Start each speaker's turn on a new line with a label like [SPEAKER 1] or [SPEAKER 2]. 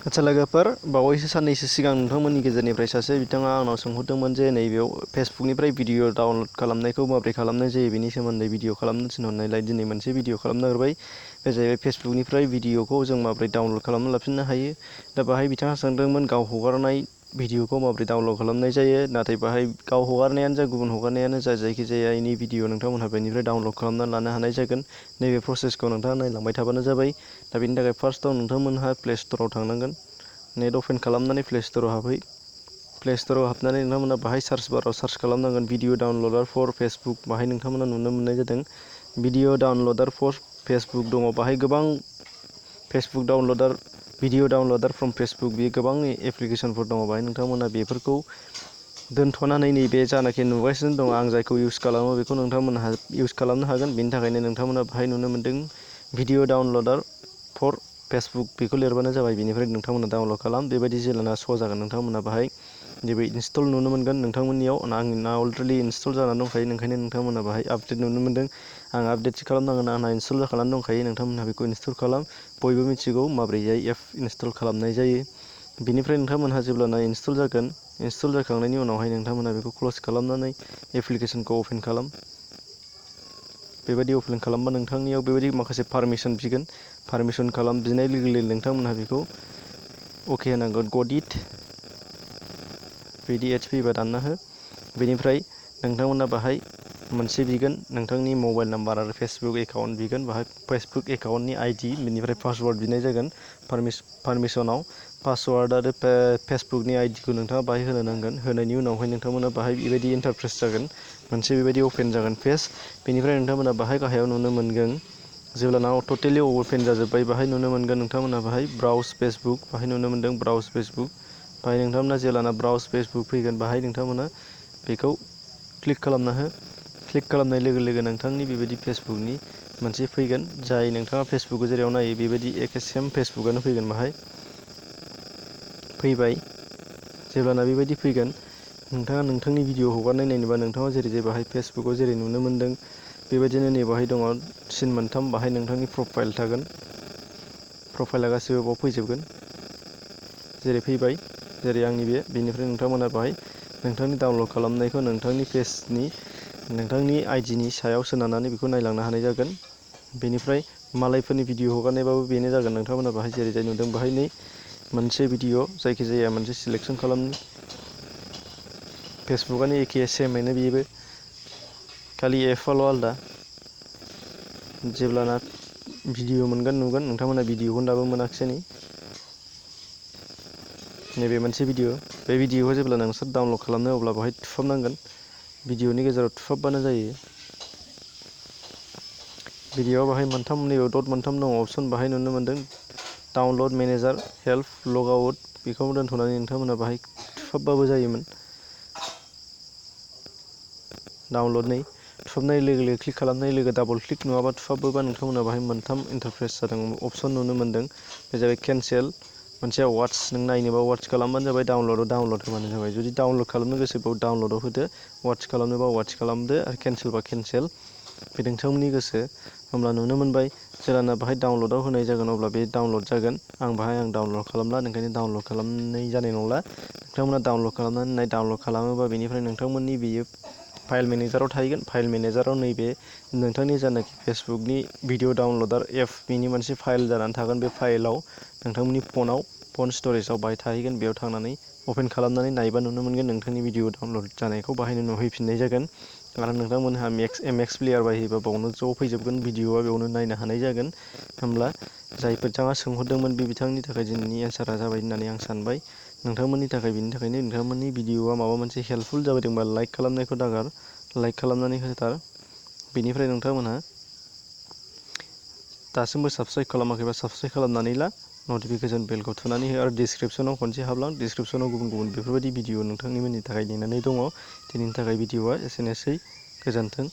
[SPEAKER 1] आच्छा लोगोफोर, बावैसो साननैसो सिगां नोंथांमोननि गेजेरनिफ्राय सासे बिथाङा आंनाव सोंहरदोंमोन जे नैबेयाव फेसबुकनिफ्राय भिडिअ डाउनलड खालामनायखौ माबोरै खालामनाय जायो बेनि सोमोन्दै भिडिअ खालामनो थिनहरनायलाय दिनै मोनसे भिडिअ खालामनो हरबाय। बे जाहैबाय फेसबुकनिफ्राय भिडिअखौ जों माबोरै डाउनलड खालामना लाफिननो हायो। दा बाहाय बिथाङा सोंदोंमोन गाव हगारनाय भिडिअखौ माबोरै डाउनलड खालामनाय जायो। नाथाय बाहाय गाव हगारनायानो जा गुबुन हगारनायानो जा जायखिजाया एनि भिडिअ नोंथांमोनहा बेनिफ्राय डाउनलड खालामना लानो हानाय जागोन। नैबे प्रसेसखौ नोंथाङा नायलांबाय थाबानो जाबाय। दा बेनि थाखाय फार्स्टआव नोंथांमोनहा प्ले स्ट'राव थांनांगोन। नेट अपेन खालामनानै प्ले स्ट'राव हाबहै। प्ले स्ट'राव हाबनानै नोंथांमोना बाहाय सार्च बाराव सार्च खालामनांगोन भिडिअ डाउनलडार फर फेसबुक। बाहाय नोंथांमोना नुनो मोननाय जादों भिडिअ डाउनलडार फर फेसबुक दङ। बाहाय गोबां फेसबुक डाउनलडार भिडिअ डाउनलडार फ्रम फेसबुक बे गोबां एप्लिकेसनफोर दङ। बाहाय नोंथांमोना बेफोरखौ दोनथ'नानै नैबे जानाखि नुगासिनो दङ आं जायखौ इउज खालामो बेखौ नोंथांमोनहा इउज खालामनो हागोन। बेनि थाखायनो नोंथांमोना बाहाय नुनो मोन्दों भिडिअ डाउनलडार फर फेसबुक बेखौ लिरबानो जाबाय। बेनिफ्राय नोंथांमोना डाउनलड खालाम। बेबायदि जेलाना श' जागोन नोंथांमोना बाहाय नैबे इनस्टल नुनो मोनगोन नोंथांमोननियाव। आंना अलरेडि इनस्टल जानानै दंखायो ओंखायनो नोंथांमोना बाहाय आपडेट नुनो मोन्दों। आं आपडेटसो खालामनांगोन आंना इनस्टल जाखानानै दंखायो। नोंथांमोनहा बेखौ इनस्टल खालाम। बयबो मिथिगौ माबोरैहाय एप इनस्टल खालामनाय जायो। बेनिफ्राय नोंथांमोनहा जेब्लाना इनस्टल जागोन इनस्टल जाखांनायनि उनावहाय नोंथांमोनहा बेखौ क्ल'ज खालामनानै एप्लिकेसनखौ अपेन खालाम। बेबायदि अपेन खालामबा नोंथांनियाव बेबायदि माखासे पारमिसन बिगोन। पारमिसन बिनाय लोगो लोगो नोंथांमोनहा बेखौ अके होनांगोन गट इट। बिदि एड्स फैबा दानना हो। बेनिफ्राय नोंथांमोना बाहाय मोनसे बिगोन नोंथांनि मबाइल नाम्बार आरो फेसबुक एकाउन्ट बिगोन। बाहाय फेसबुक एकाउन्टनि आइडि बेनिफ्राय पासवार्ड बिनाय जागोन। पारमिसनाव पासवार्ड आरो फेसबुकनि आइडिखौ नोंथाङा बाहाय होनो नांगोन। होनायनि उनावहाय नोंथांमोना बाहाय बेबायदि इन्टारप्रेस जागोन। मोनसे बेबायदि अपेन जागोन पेज। बेनिफ्राय नोंथांमोना बाहाय गाहायाव नुनो मोनगोन जेब्लाना टटेलि अपेन जाजोब्बाय बाहाय नुनो मोनगोन नोंथांमोना बाहाय ब्राउज फेसबुक बाहाय नुनो मोनदों ब्राउज फेसबुक। बाहाय नोंथांमोना जेब्लाना ब्राउज फेसबुक फैगोन बाहाय नोंथांमोना बेखौ क्लिक खालामना हो। क्लिक खालामनाय लोगो लोगो नोंथांनि बेबायदि फेसबुकनि मोनसे फैगोन जाय नोंथाङा फेसबुकखौ जेराव नायो बेबायदि एखे सेम फेसबुकआनो फैगोन। बाहाय फैबाय जेब्लाना बेबायदि फैगोन नोंथाङा नोंथांनि भिडिअ हगारनाय नायनोबा नोंथाङा जेरै बाहाय फेसबुकआव जेरै नुनो मोन्दों बेबायदिनो नै बाहाय दङ सिन मोनथाम बाहाय नोंथांनि प्रफाइल थागोन। प्रफाइला गासिबो बाव फैजोबगोन जेरै फैबाय जेरै आंनि बेनिफ्राय नोंथांमोना बाहाय नोंथांनि डाउनलड खालामनायखौ नोंथांनि पेजनि नोंथांनि आइडिनि सायाव सोनारनानै बेखौ नायलांनो हानाय जागोन। बेनिफ्राय मालायफोरनि भिडिअ हगारनायबाबो बेनो जागोन। नोंथांमोना बाहाय जेरै जाय नुदों बाहाय नै मोनसे भिडिअ जायखिजाया मोनसे सिलेक्सन खालामनि। फेसबुकआनो एखे सेमैनो बेबो खालि एपआल' आलदा। जेब्लाना भिडिअ मोनगोन नुगोन नोंथांमोना भिडिअखौनो दाबो मोनाखिसै नैबे मोनसे भिडिअ। बे भिडिअखौ जेब्ला नोंसोर डाउनलड खालामनो अब्ला बाहाय थुफाबनांगोन। भिडिअनि गेजेराव थुफाबबानो जायो। भिडिअआव बाहाय मोनथाम नैबे डट मोनथाम दङ अपसन बाहाय नुनो मोन्दों download manager help log out बेखौ दोनथ'नानै नोंथांमोना बाहाय थुफाबबाबो जायोमोन। डाउनलडनि थुफाबनाय लोगो लोगो क्लिक खालामनाय लोगो डाबल क्लिक नङाबा थुफाबोबा नोंथांमोना बाहाय मोनथाम इन्टारप्रेस जादों अपसन नुनो मोन्दों। बे जाबाय केन्सेल मोनसेया वाट्स नों नायनोबा वाट्स खालामबानो जाबाय डाउनलडआव डाउनलड होबानो जाबाय। जुदि डाउनलड खालामनो गोसोबाव डाउनलडआव होदो वाट्स खालामनोबा वाट्स खालामदो आरो केन्सेलबा केन्सेल बे नोंथांमोननि गोसो। होमब्ला नुनो मोनबाय जेलाना बाहाय डाउनलडआव होनाय जागोन अब्ला बे डाउनलड जागोन। आं डाउनलड खालामला ओंखायनो डाउनलड खालामनाय जानाय नंला। नोंथांमोना डाउनलड खालामनानै डाउनलड खालामोबा बेनिफ्राय नोंथांमोननि बेयो फाइल मेनेजाराव थाहैगोन। फाइल मेनेजाराव नैबे नोंथांनि जानाखि फेसबुकनि भिडिअ डाउनलडार एप बेनि मोनसे फाइल जानानै थागोन। बे फाइलाव नोंथांमोननि फन स्टरेजाव बाहाय थाहैगोन। बेयाव थांनानै अपेन खालामनानै नायबा नुनो मोनगोन नोंथांनि भिडिअ डाउनलड जानायखौ बाहायनो नुहैफिननाय जागोन। आरो नोंथांमोनहा एमएक्स प्लेयार बाहायोबा बावनो ज' फैजोबगोन भिडिअआ बेयावनो नायनो हानाय जागोन। होमब्ला जाय बिथाङा सोंहरदोंमोन बे बिथांनि थाखाय दिनैनि एन्सारा जाबाय होननानै आं सानबाय। नोंथांमोननि थाखाय बेनि थाखायनो नोंथांमोननि भिडिअआ माबा मोनसे हेल्पफुल जादोंबा लाइक खालामनायखौ दागार लाइक खालामनानै होथार। बेनिफ्राय नोंथांमोनहा दासिमबो साबस्क्राइब खालामाखैबा साबस्क्राइब खालामनानै ला नटिफिकेसन बेलखौ थुनानै हो आरो डिसक्रिपसनाव खनसे हाबलां डिसक्रिपसनाव गुबुन गुबुन बेफोरबायदि भिडिअ नोंथांनिमोननि थाखाय नेनानै दङ। दिनैनि थाखाय भिडिअआ एसेनोसै गोजोन्थों।